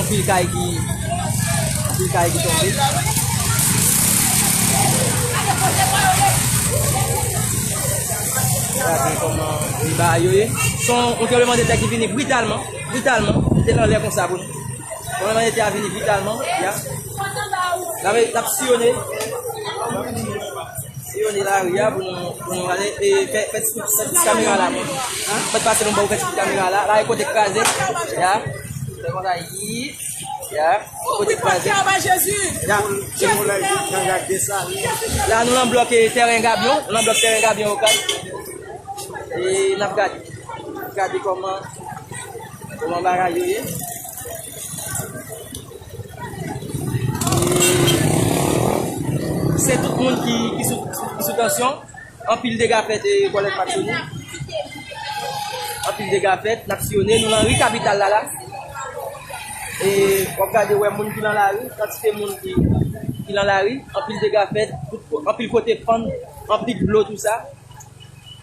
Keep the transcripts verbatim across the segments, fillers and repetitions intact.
Anpil kay ki, anpil kay ki tonbe. Gade kòman bagay yo ye. Se yon, yon tranblemanntè ki vini britalman, britalman. Li te nan lè konsa pou nou. Tranblemanntè a vini britalman, ya. N ap, n ap siyone. Siyone lari a pou nou, pou nou ale, e, fè, fè ti, fè ti kamera la, mwen. Fè pase nou ba ou fè ti kamera la. La, e kote kraze. Ya. Fè konsa, yi. Ya. Kote kraze. Ya. La, nou nan blòk, e, tèren Gabyon. Nou nan blòk tèren Gabyon, Okay. E, n ap gade. N ap gade kòman, kòman bagay yo ye. Se tout moun ki, ki sou, ki sou tansyon. Anpil dega fèt, e, kòlèg Maksoni. Anpil dega fèt, n ap siyone, nou nan ri kapital la, la. E, w ap gade, wè moun ki nan lari, kantite moun ki, ki nan lari, anpil dega fèt, tout ko-, anpil kote fann, anpil dlo, tou sa.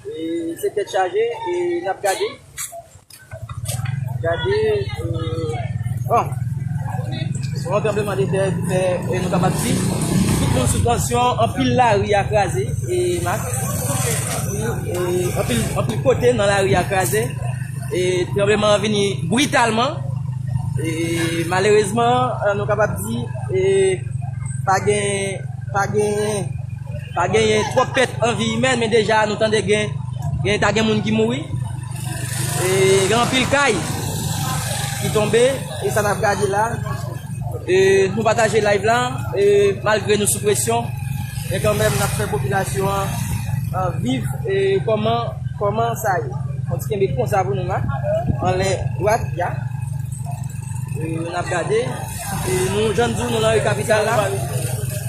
E, se tèt chaje, e, n ap gade. Gade, e, bon, se yon tranblemanntè ki fè, e, nou kapab di, tout moun sou tansyon, anpil lari a kraze, e, Mak. E, anpil, anpil kote nan lari a kraze. E, tranbleman an vini britalman. E, malerezman, e, nou kapab di, e, pa gen, pa gen, pa genyen twòp pèt an vi imèn, men deja nou tande gen, gen, ta gen moun ki mouri. E, gen anpil kay ki tonbe, e sa n ap gade la. E, nou pataje live la, e, malgre nou sou presyon, men kanmenm n ap fè popilasyon an, an viv, e, kòman, kòman sa ye. Fò n ti kenbe konsa pou nou, Mak. Anlè dwat, ya. E, n ap gade. E, nou, jan n di w, nou nan ri kapital la.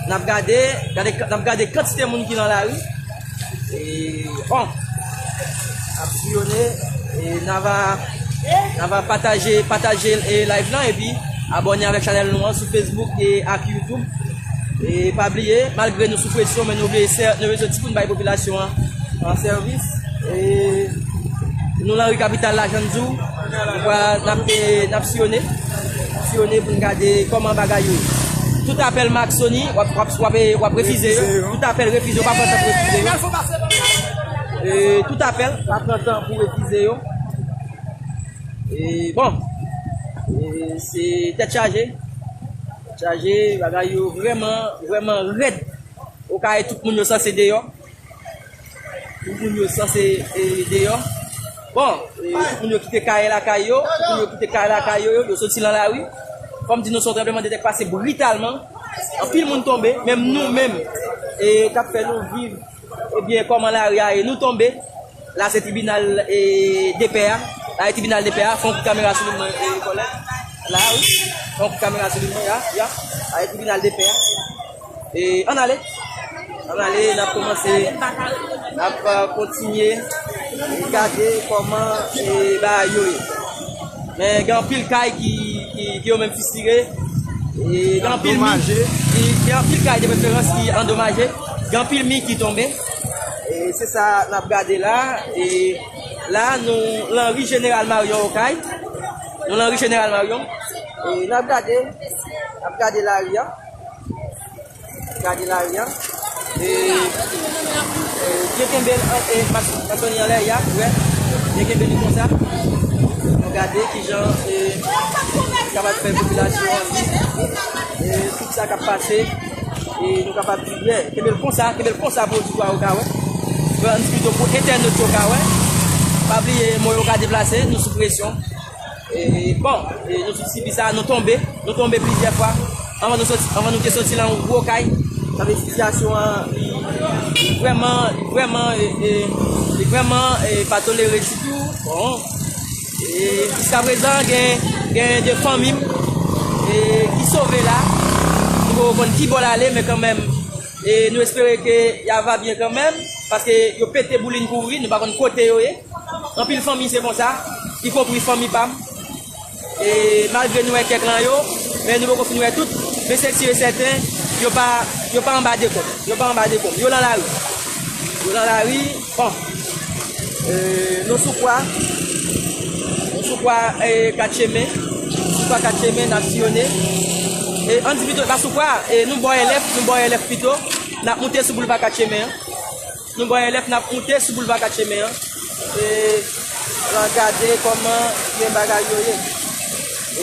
N ap gade, gade, n ap gade kantite moun ki nan lari. E, bon, n ap siyone, e, n ava, n ava pataje, pataje, e, live lan, epi abòne avèk chanèl nou an sou Facebook e ak YouTube. E pa bliye, malgre nou sou presyon, men nou vle sè-, nou vle soti pou n bay popilasyon an, an sèvis. E nou nan ri kapital la, jan n di w, nou pral, n ap, e, n ap siyone, siyone pou n gade kòman bagay yo ye. Tout apèl Maksoni, w ap, w ap, w ap, w ap refize yo. Tout apèl refize yo, pa pran tan pou refize yo. E, tout apèl, pa pran tan pou refize yo. E, bon, e, se tèt chaje. Tèt chaje, bagay yo vrèman, vrèman rèd. Okay, tout moun yo sanse deyò. Tout moun yo sanse, e, deyò. Bon, e, tout moun yo kite kay lakay yo, tout moun yo kite kay lakay yo, yo, yo soti nan lari. Kòm di nou, se yon tranblemanntè k pase britalman. Anpil moun tonbe, menm nou menm, e, k ap fè nou viv, ebyen, kòman lari a ye, nou tonbe. La, se tribinal, e, depè a. La, e tribinal depè a. Fè yon kout kamera sou li, mwen, e, kòlèg. La, wi. Fè yon kout kamera sou li, mwen, ya, ya. La, e tribinal depè a. E, ann ale. Ann ale, n ap kòmanse, n ap, e, kontinye gade kòman, e, bagay yo ye. Men gen anpil kay ki, ki, ki yo menm fisire. E, gen anpil mi, andomaje. Ki, gen anpil kay de preferans ki andomaje. Gen anpil mi ki tonbe. E, se sa n ap gade la. E, la, nou lan ri Jeneral Marion Okay. Nou lan ri Jeneral Marion. E, n ap gade, n ap gade lari a. Gade lari a. E, e, byen kenbe l, e, mas-, Maksoni anlè, ya, wè. Byen kenbe li konsa. Nou gade kijan, e, kapab fè popilasyon an viv. E, tout sa k ap pase. E, nou kapab di, yeah, kenbe l konsa, kenbe l konsa pou oditwa yo ka wè. Pran pito pou entènot yo ka wè. Pa bliye, mo yo ka deplase, nou sou presyon. E, bon, e, nou tout sibi sa, nou tonbe, nou tonbe plizyè fwa. Anvan nou soti, anvan nou te soti lan yon gwo kay, sa vle sitiyasyon an, li, li vrèman, li vrèman, e, e, li vrèman, e, pa tolere ditou. Bon, e, jiskaprezan, gen, gen de fanmi m, e, ki sove la. Nou poko konn ki bò l ale, men kanmenm, e, nou espere ke y a va byen kanmenm, paske yo pete boulin kouri, nou pa konn kote yo ye. Anpil fanmi se konsa, ikonpri fanmi pa m. E malgre nou wè kèk lan yo, men nou poko fin wè tout. Men se si e sèten, yo pa, yo pa anba dekonm. Yo pa anba dekonm. Yo lan lari. Yo lan lari. Bon. E, nou sou kwa. Nou sou kwa, e, kat chemen. Boulva Katchemen, n ap siyone. E, ann di pito, pa sou kwa, e, nou bò L F, nou bò L F pito. N ap moute sou Boulva Katchemen an. Nou bò L F, n ap moute sou Boulva Katchemen an. E, n ap gade kòman jan bagay yo ye.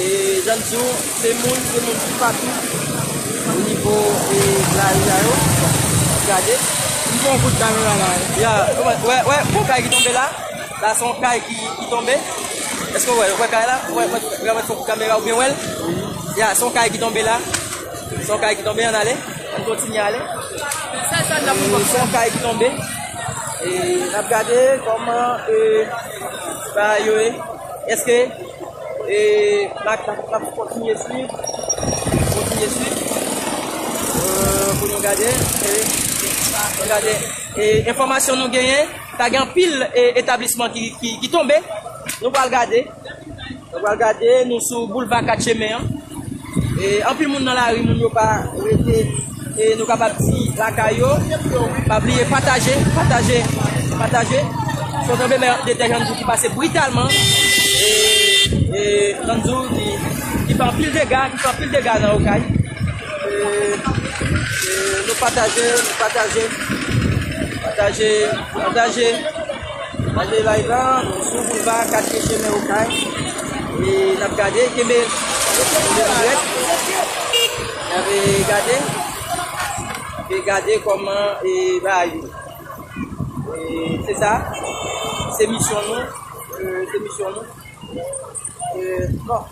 E, jan m di w, se moun, se moun toupatou. O nivo, e, lari a yo. N ap gade. M pran kout kamera la. Ya, wè, wè, wè, bon kay ki tonbe la. La, se yon kay ki, ki tonbe. Èske w wè, w wè kay la? W wè, w wè, w wè, fòk kamera ou byen wè l. Ya, se yon kay ki tonbe la. Se yon kay ki tonbe, ann ale. Ann kontinye ale. E, se yon kay ki tonbe. E, n ap gade kòman, e, bagay yo ye. Èske, e, n ap, n ap, n ap kontinye swiv. Kontinye swiv. E, pou nou gade. E, nou gade. E, enfòmasyon nou genyen. Pa gen anpil, e, etablisman ki, ki, ki tonbe. Nou pral gade. Nou pral gade, nou sou Boulva Katchemen an. E, anpil moun nan lari, moun yo pa rete, e, nou kapab di, lakay yo. Pa bliye pataje, pataje, pataje. Se yon tranblemanntè, jan m di w, ki pase britalman. E, e, jan m di w, ki, ki fè anpil dega, ki fè anpil dega nan Okay. E, e, nou pataje, nou pataje. Pataje, pataje. Pataje live la, nou sou Boulva Katye Chemen Okay. E n ap gade, kenbe, kenbe nou dwèt. N ap gade, n ap gade kòman, e, bagay yo. E, se sa. Se misyon nou. E, se misyon nou. E, bon.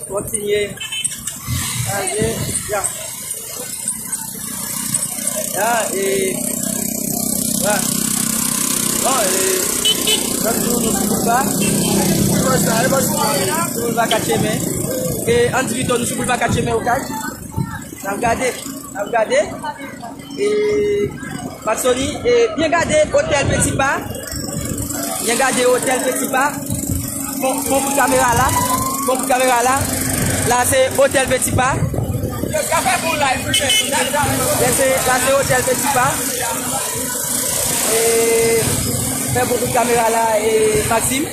Kontinye. Aje. Ya. Ya, e, ya. Bon, e, lòt jou nou sou Boulva. Sou Boulva Katye Chemen. E, ann di pito nou sou Boulva Katye Chemen Okay. N ap gade. N ap gade. E, Maxoni, e, byen gade otèl Petit Pas. Byen gade otèl Petit Pas. Bon, bon kout kamera la. Bon kout kamera la. La, se otèl Petit Pas. La, se, la, se otèl Petit Pas. E, fè bon kout kamera la, e, Maxime.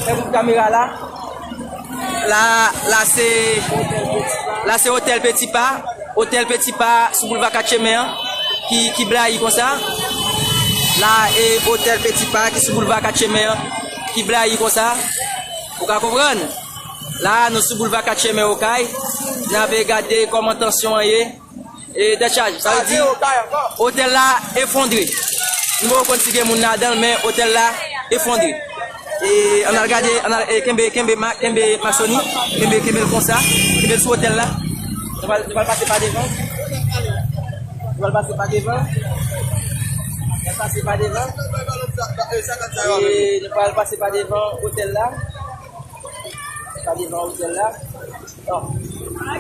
Fè bon kout kamera la. La, la se, la se otèl Petit Pas, otèl Petit Pas sou Boulva Katye Chemen an, ki, ki blayi konsa. La e otèl Petit Pas ki sou Boulva Katye Chemen an, ki blayi konsa. Ou ka konprann? La, nou sou Boulva Katye Chemen Okay. N ap gade kòman tansyon an ye. E, dechaj, sa vle di, otèl la efondre. Nou poko konn si gen moun ladan l, men otèl la efondre. E, ann al gade, ann al, e, kenbe, kenbe, ma-, kenbe Maxoni, kenbe, kenbe l konsa, kenbe l sou otèl la. Nou pral, nou pral pase pa devan. Nou pral pase pa devan. Nou pral pase pa devan. E, nou pral pase pa devan otèl la. Pa devan otèl la. Bon. Ann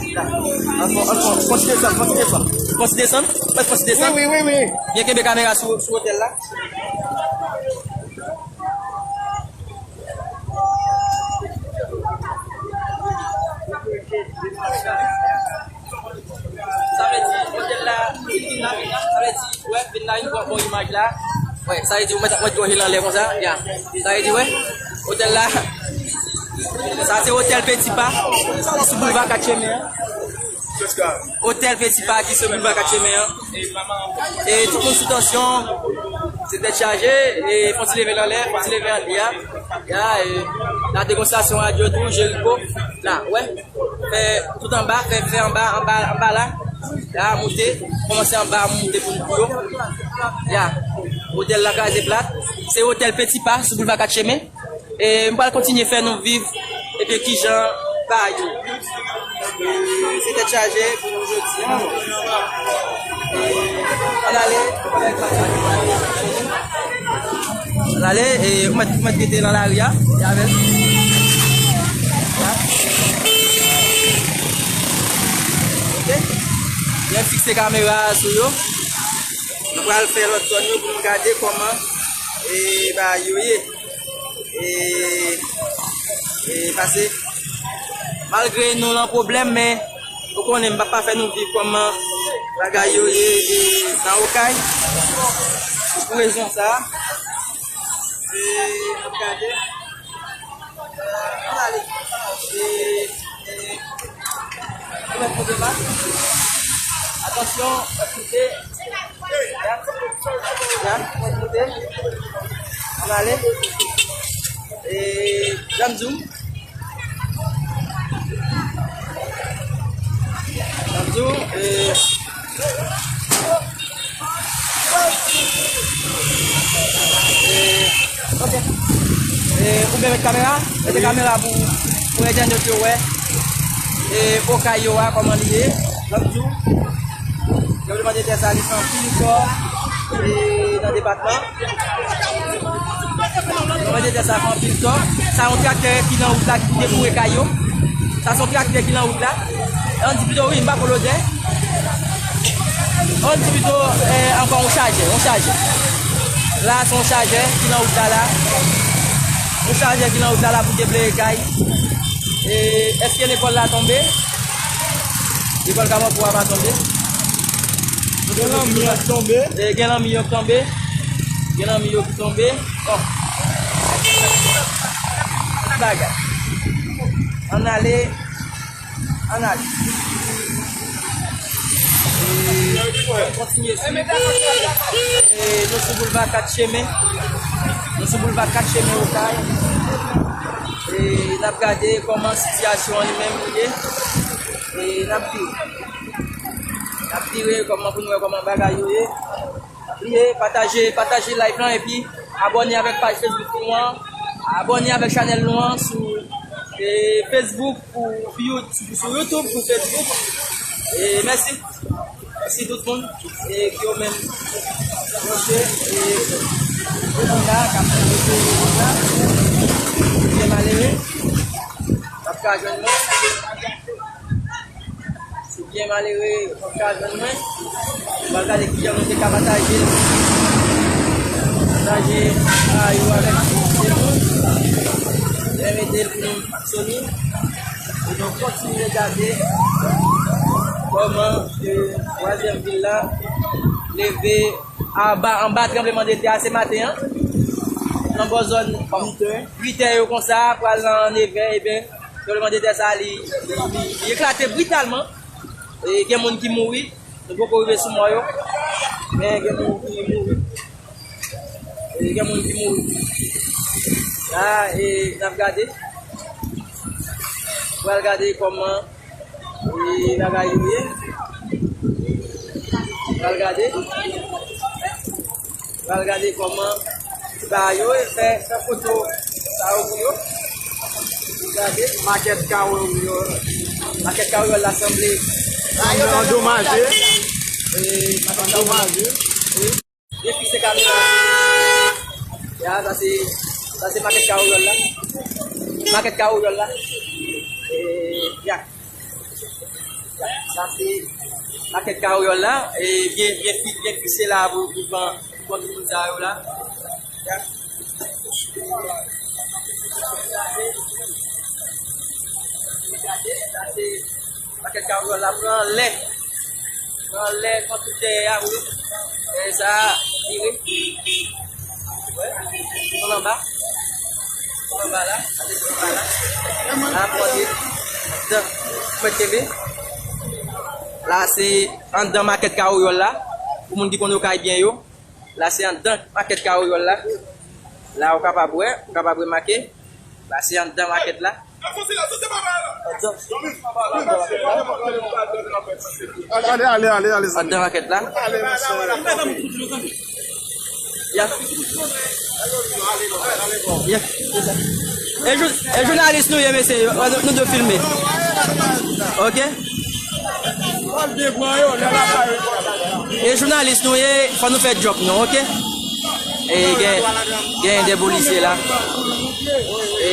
fon, ann fon, fon ti desann, fon ti desann. Fon ti desann, fon ti desann. Wi, wi, wi, wi. Byen kenbe kamera sou, sou otèl la. Sa vle di, otèl la, si l vin la, sa vle di, wè, vin la, yon bon, bon imaj la. Wè, sa vle di, ou mèt, mèt gwo je l anlè konsa, ya. Sa vle di, wè, otèl la, sa se otèl Petit Pas, sou Boulva Katye Chemen an. Otèl Petit Pas ki sou Boulva Katye Chemen an. E tout moun sou tansyon, se tèt chaje, e fon ti leve l anlè, fon ti leve l anlè, ya. Ya, e, la demonstrasyon radyo tou, Jericho, la, wè. Fè tout anba, fè, fè anba, anba, anba la. La, moute, kòmanse anba, moute pou, pou yo. Ya, otèl la kraze plat. Se otèl Petit Pas, sou Boulva Katye Chemen. E m pral kontinye fè nou viv, ebyen, kijan bagay yo. E se tèt chaje pou nou jodi a. E ann ale, ann ale, e ou mèt, ou mèt rete nan lari a, e avè l. Ok. Lè m fikse kamera a sou yo, nou pral fè lòt zòn yo pou nou gade kòman, e, bagay yo ye. E, e, pase, malgre nou nan pwoblèm, men, ou konnen, m p ap pa fè nou viv kòman bagay yo ye, e, nan Okay. Se pou rezon sa a. E, n ap gade. E, e, ou mèt moute la. Atansyon, mèt moute. Ya, ya, mèt moute. Ann ale. E, jan m di w. Jan m di w, e, E, ok. E, ou byen met kamera? Mete kamera pou, pou entènot yo wè. E, Okay yo a, kòman li ye? Lòt jou, yo demande tè sa li fè anpil fò. E, nan depatman. Demande tè sa fè anpil fò. Sa yon traktè ki nan wout la, ki pou defoure kay yo. Sa se yon traktè ki nan wout la. Ann di pito, wi, m pa ko lodè. Ann di pito, eh, ankò yon chajè, yon chajè. La, se yon chajè ki nan wout la, la. Yon chajè ki nan wout la, la pou deplere kay. E, èske lekòl la tonbe? Lekòl Kamanpou a pa tonbe. Gen lanmi yo ki tonbe. E, gen lanmi yo ki tonbe. Gen lanmi yo ki tonbe. Bon. Tout bagay. Ann ale. Ann ale. E, kontinye swiv. E, nou sou boulva Kat Chemen. Nou sou boulva Kat Chemen Okay. E, n ap gade kòman sitiyasyon an li menm li ye. E, n ap vire. N ap vire kòman pou nou wè kòman bagay yo ye. Pa bliye pataje, pataje live lan, epi abòne avèk paj Facebook nou an, abòne avèk chanèl nou an sou, e, Facebook, pou, pou You-, sou, sou YouTube, sou Facebook. E, mèsi. Mèsi tout moun. E, ki yo menm branche, e, yo konn la, k ap fè yo konn la. Byen malere. P ap ka jwenn mwen. Se byen malere, w ap ka jwenn mwen. Mwen gade kijan nou te ka pataje. Pataje a yo avèk tout moun. Mwen mete l pou nou fonksyone. E nou kontinye gade kòman ke twazyèm vil la leve anba, anba tranblemanntè a se maten an. Nan bò zòn uit è yo konsa, pral nan nèf è, ebyen, tranblemanntè sa, li, li, li, li eklate britalman. E gen moun ki mouri. Nou poko rive sou mò yo. Men gen moun ki mouri. E gen moun ki mouri. La, e, n ap gade. Pral gade kòman, e, bagay yo ye. Pral gade. Pral gade kòman ti bagay yo, e fè, fè foto sa yo pou yo. Gade. Makèt Kawoyòl. Makèt Kawoyòl la sanble, sanble andomaje. E, makèt Kawoyòl. Andomaje. Wi. Byen fikse kamera. Ya, sa se, sa se makèt Kawoyòl la. Makèt Kawoyòl la. E, ya. Sa se makèt Kawoyòl la. E byen, byen fi-, byen fikse la pou, pou pran, pou pran tout moun sa yo la. Sa se makèt Kawoyòl la. Pran lè. Pran lè, pran tout dèyè a, wi. E sa, vire. Wi. Pran anba. Anba la, anba la. La, pou antre anndan. Mèt kenbe. La, se anndan makèt Kawoyòl la. Pou moun ki konn Okay byen yo. La, se anndan makèt Kawoyòl la. La, ou kapab wè, ou kapab remake. La, se anndan makèt la. Ale, ale, ale, ale, zanmi. Anndan makèt la. Ya. Ya. E jou-, e jounalis nou ye, mesye, nou dwe filme. Ok? E jounalis nou ye, fò nou fè djòb nou, ok? E gen, gen de polisye la. E,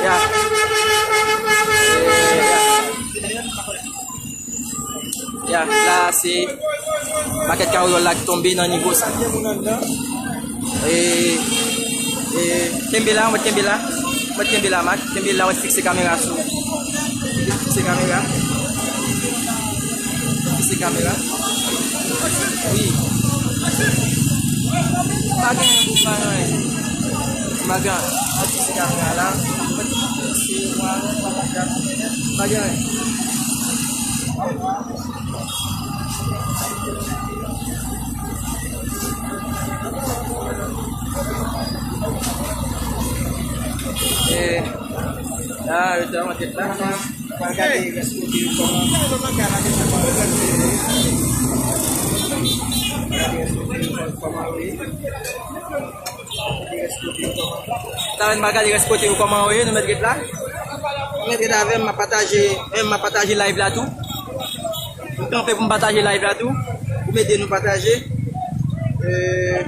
ya. Ya, la se makèt Kawoyòl la ki tonbe nan nivo sa. E, e, kenbe la, mwen kenbe la. Mwen kenbe la, Mak. Kenbe la, mwen fikse kamera sou. Fikse kamera. Fikse kamera. Wi. Pa gen, pa gen. Pa gen. Mwen fikse kamera la. Mwen fikse, mwen, mwen pa gen. Pa gen anyen. E, la, yo te rantre la. Mwen gade rès kote yo kòman. Gade rès kote yo kòman ye. Sa vin pa gade rès kote yo kòman yo ye, nou mèt ret la. Mèt ret avè m, m ap pataje, men m ap pataje live la tou. M kanpe pou m pataje live la tou. Pou m ede nou pataje. Euh,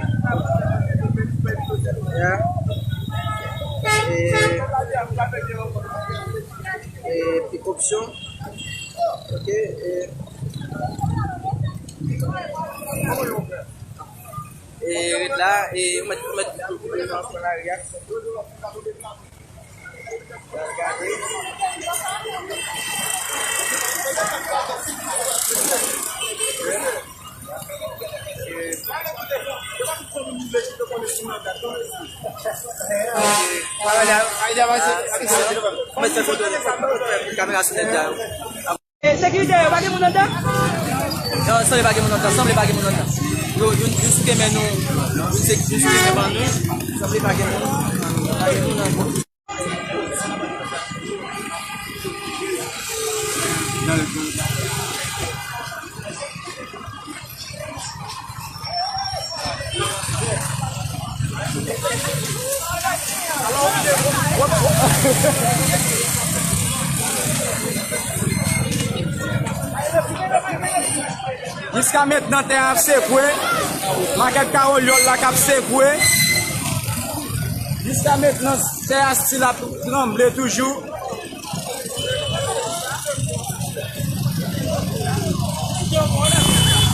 yeah. E, e, pik opsyon. Ok, e, e ret la, e ou mèt, ou mèt, ou mèt pran lari a. Kamera sou nèt la. E sekirite yo, pa gen moun anndan? Non, sanble pa gen moun anndan, sanble pa gen moun anndan. Yo, youn, youn sou kenbe nou, youn se, youn sou kenbe ban nou, sanble pa gen moun, pa gen moun anndan. Jiska mentnan, tè a ap sekwe. Makèt Kawolyòl la k ap sekwe. Jiska mentnan, tè a still ap tranble toujou.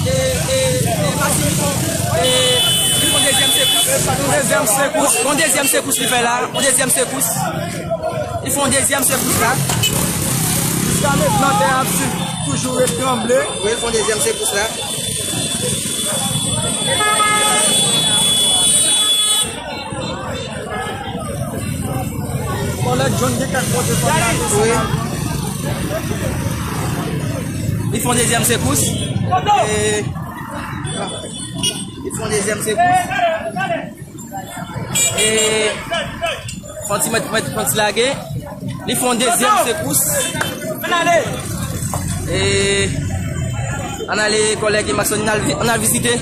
E, e, e, Maxime, e, li fè yon dezyèm sekous. Yon dezyèm sekous. Yon dezyèm sekous li fè la. Yon dezyèm sekous. Li fè yon dezyèm sekous la. Jiska mentnan, tè a ap si-, toujou ret tranble. Wi, li fè yon dezyèm sekous la. Kòlèt jòn gen kèk kote kòm la. Wi. Li fè yon dezyèm sekous. E, li fè yon dezyèm sekous. E, fè yon ti mèt, mèt, fè yon ti lage. Li fè yon dezyèm sekous. E, ann ale, kòlèg Maxon, ann al, ann al vizite.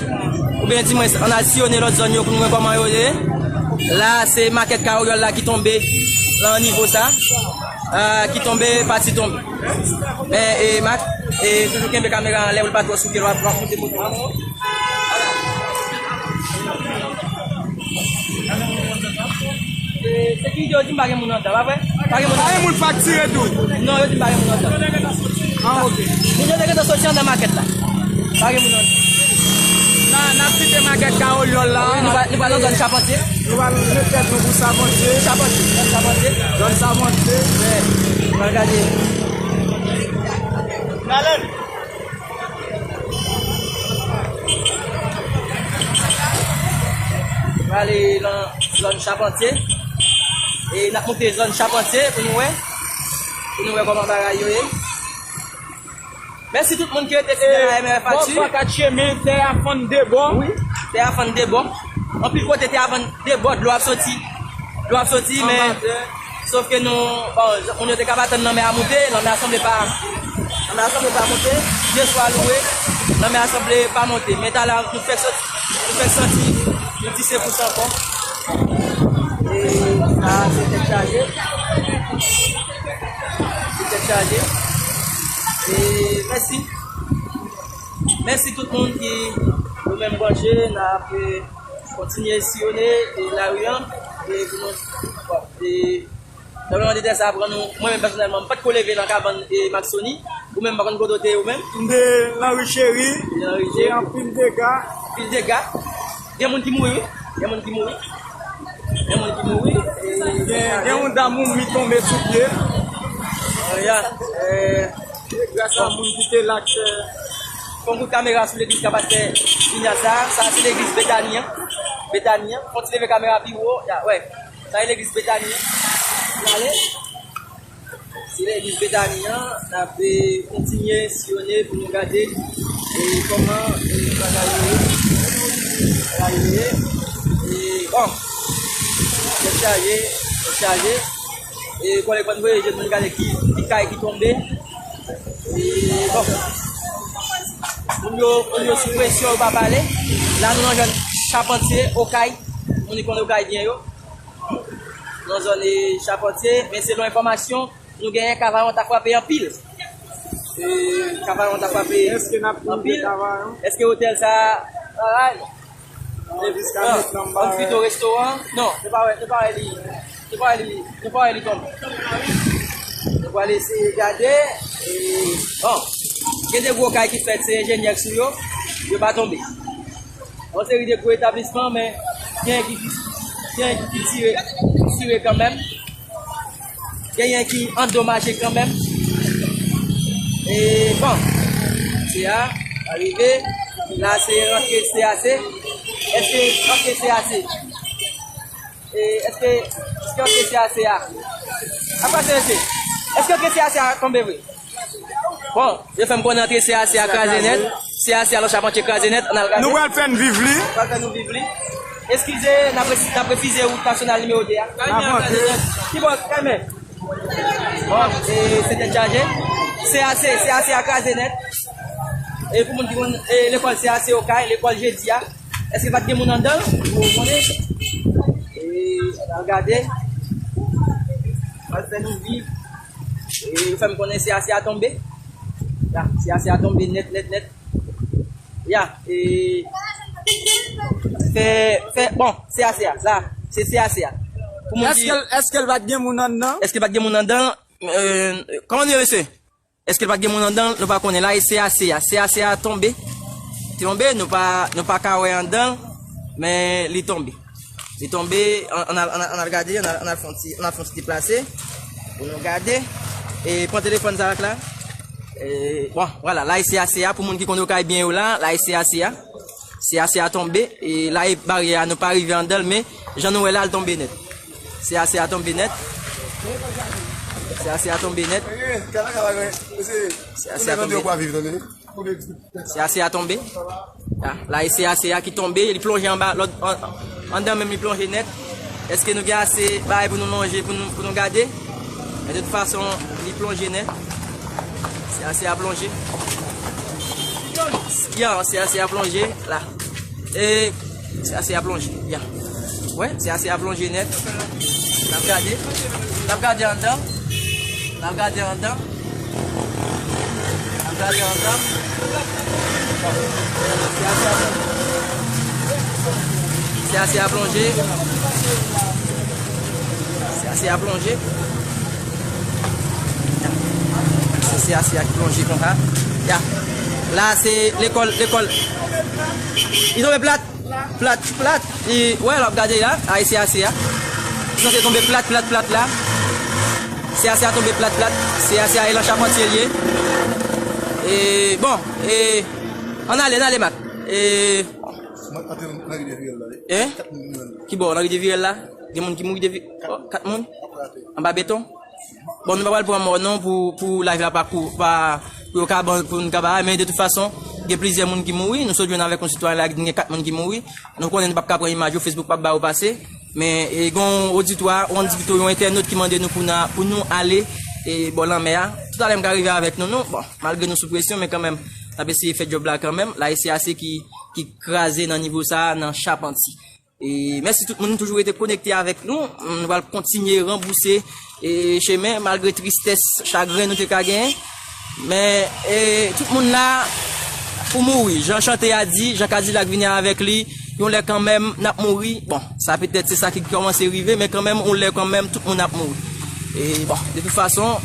Oubyen di mwen, ann al siyone lòt zòn yo pou nou wè kòman yo ye. La, se makèt Kawolyòl la ki tonbe nan nivo sa. Ah, ki tonbe, pati tonbe. Men, e, Mak, e, toujou kenbe kamera anlè pou l pa twò souke, l w ap, l w ap moute foto a. E, sekirite yo di m pa gen moun anndan, pa vre? Pa gen moun anndan. Pa gen moun faktire tou? Non, yo di m pa gen moun anndan. Ah, ok. Moun yo te gentan soti anndan makèt la. Pa gen moun anndan. N a, n ap kite makèt Kawolyòl la. Wi, nou pral, nou pral nan zòn Chapantye. Nou pral met tèt nou pou Chapantye. Chapantye, zòn Chapantye. Zòn Chapantye. Wi. Nou pral gade. N ale. N ale nan zòn Chapantye. E n ap moute zòn Chapantye pou nou wè. Pou nou wè kòman bagay yo ye. Mèsi tout moun ki rete fidèl a M R F Actu. Bò kat chemen, tè a fann de bò. Wi, tè a fann de bò. Anpil kote tè a fann de bò, dlo ap soti. Dlo ap soti, men, sòf ke nou, bon, moun yo te ka pa tann lanmè a moute, lanmè a sanble pa, lanmè a sanble pa moute. De swa lwe, lanmè a sanble pa monte. Men talè a, nou fèk soti, nou fèk santi yon ti sekous ankò. E sa, se tèt chaje. Se tèt chaje. E mèsi. Mèsi tout moun ki nou menm branche, n ap, e, kontinye siyone, e, lari an, e pou nou, bon, e, tranblemanntè sa pran nou, mwen menm pèsonèlman, m pa t ko leve nan kabann, e, Maxoni, ou menm pa konn kote w te ye ou menm? M te nan ri Cheri, e anpil dega. Anpil dega. Gen moun ki mouri, wi. Gen moun ki mouri. Gen moun ki mouri. Gen, gen yon dam moumi tonbe sou pye. E, ya, e, e, gras a moun ki te la k fè. Fè yon kout kamera sou legliz ka pastè Inyas la. Sa se legliz Betani an. Betani an. Fè yon ti leve kamera pi wo. Ya, wè. Sa se legliz Betani an. N ale. Legliz Betani an, n ap, e, kontinye siyone pou nou gade, e, kòman, e, bagay yo ye. Bagay yo ye. E, bon, tèt chaje, tèt chaje. E, kòlèg pa t voye je nou gade ki, ki kay ki tonbe. E, bon. Moun yo, moun yo sou presyon, yo pa pale. La, nou nan zòn Chapantye, Okay. Moun ki konn Okay byen yo. Nan zòn, e, Chapantye, men selon enfòmasyon nou genyen, Kavayon ta frape anpil. E, Kavayon ta frape anpil. Èske n ap trouve Kavayon? Èske otèl sa a, a, a, Ann fito restoran? Non, nou pa wè, nou pa wè li, nou pa wè li, nou pa wè li tonbe. Nou pral eseye gade. E, bon, gen de gwo kay ki fèt, se enjenyè k sou yo, yo pa tonbe. Yon seri de gwo etablisman, men gen ki, gen ki tire, tire kanmenm. Genyen ki andomaje kanmenm. E, bon, C A a rive. La, se rantre C A C. Èske rantre C A C? E, èske, èske rantre C A C a? Apa se, èske rantre C A C a tonbe vre? Bon, yo fè m konnen rantre C A C a kraze nèt. C A C a nan Chapantye kraze nèt. Ann al gade. Nou pral fè n viv li. Pral fè nou viv li. Eskize, n ap resi-, n ap refize wout nasyonal nimewo de a. N ap rantre. Ki bò, Kaymen? Bon, e, se tèt chaje. C A C, C A C a kraze nèt. E pou moun ki konn, e, lekòl C A C Okay, lekòl jedi a. Èske pa t gen moun anndan l? Ou konnen? E, ann al gade. Pral fè nou viv. E, yo fè m konnen C A C a tonbe. Ya, C A C a tonbe nèt, nèt, nèt. Ya, e, fè, fè, bon, C A C a, la, se C A C a. Pou moun di, èske l, èske l pa t gen moun anndan? Èske pa t gen moun anndan? E, kòman nou ye, mesye? Èske l pa t gen moun anndan? Nou pa konnen. La, e C A C a. C A C a tonbe. Tonbe, nou pa, nou pa ka wè anndan l, men li tonbe. Li tonbe, ann, ann al, ann al, ann al gade, ann al, ann al fè yon ti, ann al fè yon ti deplase pou nou gade. E pran telefòn sa ak la. E, bon, vwala, la e C A C a, pou moun ki konn Okay byen yo la, la e C A C a. C A C a tonbe, e la e baryè a, nou pa rive anndan l, men jan nou wè la, l tonbe nèt. C A C a tonbe nèt. C A C a tonbe nèt. C A C a tonbe. C A C a tonbe. La, la e C A C a ki tonbe, li plonje anba, lòt, an-, anndan menm li plonje nèt. Èske nou gen ase bagay pou nou lonje, pou nou, pou nou gade? Men de tout fason, li plonje nèt. C A C a plonje. Ya, C A C a plonje, la. E C A C a plonje, ya. Wè, C A C a plonje nèt. N ap gade. N ap gade anndan. N ap gade anndan. N ap gade anndan. C A C a plonje. C A C a plonje. Se C A C a ki plonje konsa. Ya. La, se lekòl, lekòl. Li tonbe plat. Plat, plat. E, wè, l ap gade la. A, e C A C a. Li sanse tonbe plat, plat, plat la. C A C a tonbe plat, plat. C A C a e lan chapantye l ye. E, bon, e, ann ale, ann ale, Mak. E, Mwen antre nan rivyè Virèl la, wi. Hein? Kat moun nan. Ki bò? Nan rivyè Virèl la? Gen moun ki mouri depi, kat moun? Kat moun ap frape. Anba beton? Bon, nou pa pral pran mò non pou, pou live la pa kou, pa, pou yo ka ban, pou nou ka ba, men de tout fason, gen plizyè moun ki mouri. Nou sot jwenn avèk yon sitwayen la ki di gen kat moun ki mouri. Nou konnen nou p ap ka pran imaj yo, Facebook p ap ba yo pase. Men, e, gen yon oditwa, yon oditwa, yon entènot ki mande nou pou na, pou nou ale, e, bò lanmè a. Toutalè m ka rive avèk nou, non? Bon, malgre nou sou presyon, men kanmenm, n ap eseye fè djòb la kanmenm. La, e C A C ki, ki kraze nan nivo sa a, nan Chapantye. E mèsi tout moun ki toujou rete konekte avèk nou. Nou pral kontinye ranbouse, e, chemen, malgre tristès, chagren nou te ka genyen. Men, e, tout moun la pou mouri. Jan chante a di, jan Kadilak vini avèk li, yon lè kanmenm, n ap mouri. Bon, sa petèt se sa ki kòmanse rive, men kanmenm, yon lè kanmenm, tout moun ap mouri. E, bon, de tout fason,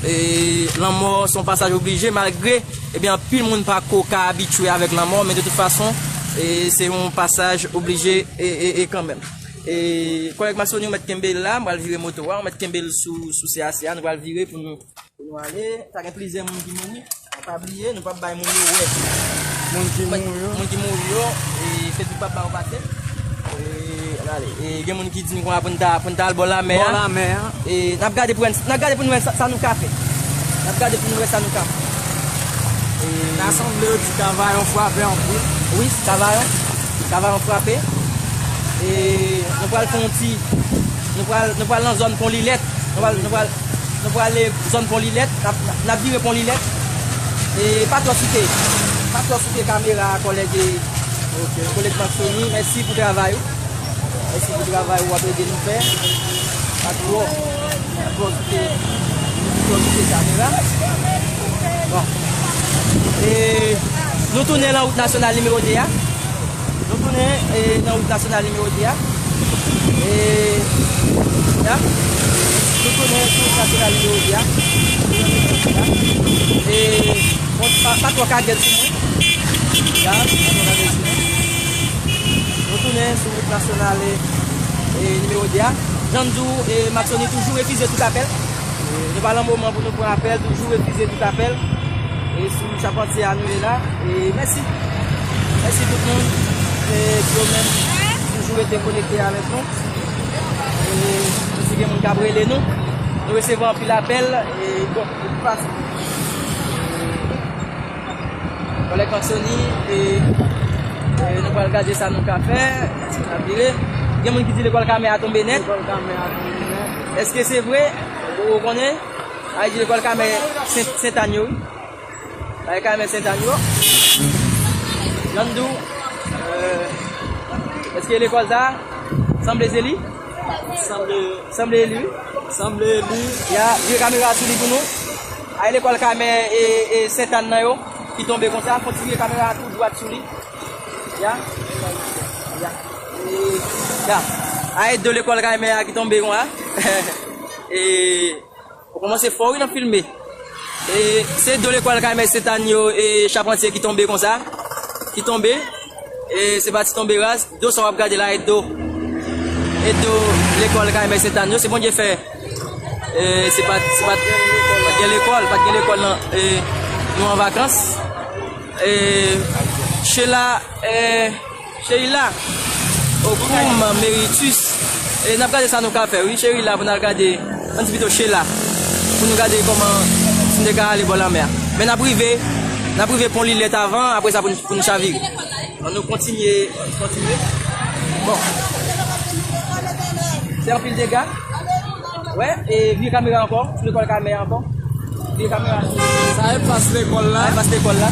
e, lanmò se yon pasaj oblije, malgre, ebyen, anpil moun pa ko ka abitye avèk lanmò, men de tout fason, e, se yon pasaj oblije, e, e, e kanmenm. E, kòlèg Masoni, ou mèt kenbe l la, m pral vire moto a, ou mèt kenbe l sou, sou C A C a, nou pral vire pou nou, pou nou ale. Sa gen plizyè moun ki mouri, pa bliye, nou p ap bay moun yo wè. Moun ki mouri yo. Moun ki mouri yo, e, Facebook p ap ba yo pase. E, Ale, e, gen moun ki di n konsa pou n ta, pou n ta al bò lamè a. Bò lamè a. E, n ap gade pou n, n ap gade pou n wè sa, sa nou ka fè. N ap gade pou n wè sa nou ka fè. E, nan sanble yo di Kavayon frape anpil. Wi, Kavayon. Kavayon frape. E, nou pral fè yon ti, nou pral, nou pral nan zòn Pon Lilèt. Nou pral, nou pral, nou pral ale zòn Pon Lilèt. N ap, n ap vire Pon Lilèt. E, pa twò site, pa twò site kamera a, kòlèg, e, kòlèg Maxoni. Mèsi pou travay ou. Mèsi pou travay ou ap ede nou fè. Pa twò, pa twò kite, pa twò kite kamera. Bon. E nou tounen nan wout nasyonal nimewo de a. Nou tounen, e, nan wout nasyonal nimewo de a. E, ya. Nou tounen sou wout nasyonal nimewo de a. Ya. E, bon, pa, pa twò kagèl sou mwen. Ya, pa twò kagèl sou mwen. Nou tounen sou wout nasyonal, e, e, nimewo de a. Jan m di w, e, Maxoni toujou refize tout apèl. E, nou pa nan moman pou nou pran apèl, toujou refize tout apèl. E, sou Chapantye a nou ye la. E, mèsi. Mèsi tout moun. E, ki yo menm toujou rete konekte avèk nou. E, si gen moun k ap rele nou, nou resevwa anpil apèl. E, bon, de tout fason. Kòlèg Maxoni, e, e, nou pral gade sa nou ka fè. Èske n ap vire? Gen moun ki di lekòl Kamè a tonbe nèt. Lekòl Kamè a tonbe nèt. Èske se vre? Ou, ou konnen? Ay di lekòl Kamè Sent, Sentàn yo, wi. Ay Kamè Sentàn yo. Jan m di w, e, èske lekòl sa a? Sanble se li? Sanble. Sanble e li, wi. Sanble e li. Ya, vire kamera sou li pou nou. Ay lekòl Kamè e, e Sentàn nan yo ki tonbe konsa. Fon ti vire kamera tou dwat sou li. Ya. Ya. E, ya. Ay do lekòl Kamè a ki tonbe konsa. E, ou kòmanse fò wi nan filme. E, se do lekòl Kamè Sentàn yo e Chapantye ki tonbe konsa. Ki tonbe. E, se pa ti tonbe ras. Do sa w ap gade la, e do. E do lekòl K M S Sentàn yo, se Bondye fè. E, se pa, se pa, pa t gen lekòl, pa t gen lekòl nan, e, nou an vakans. E, Sheila, e, Sheila, Okoum Meritus. E, n ap gade sa nou ka fè, wi, Sheila, pou n al gade, ann di pito Sheila, pou nou gade kòman si n te ka ale bò lanmè a. Men n ap rive, n ap rive Pon Lilèt avan, apre sa pou n, pou n chavire. Ann nou kontinye, kontinye. Bon. Se anpil dega. Wè, e vire kamera ankò, sou lekòl Kamè ankò. Vire kamera sou. Sa e pas lekòl la. Sa e pas lekòl la.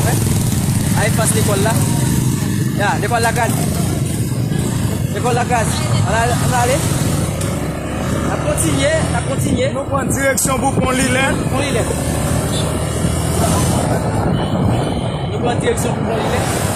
Wè. Sa e pas lekòl la. Ya, lekòl la kraze. Lekòl la kraze. Ann ale, ann ale. N ap kontinye, n ap kontinye. Nou pran direksyon pou Pon Lilèt. Pon Lilèt. Nou pran direksyon pou Pon Lilèt.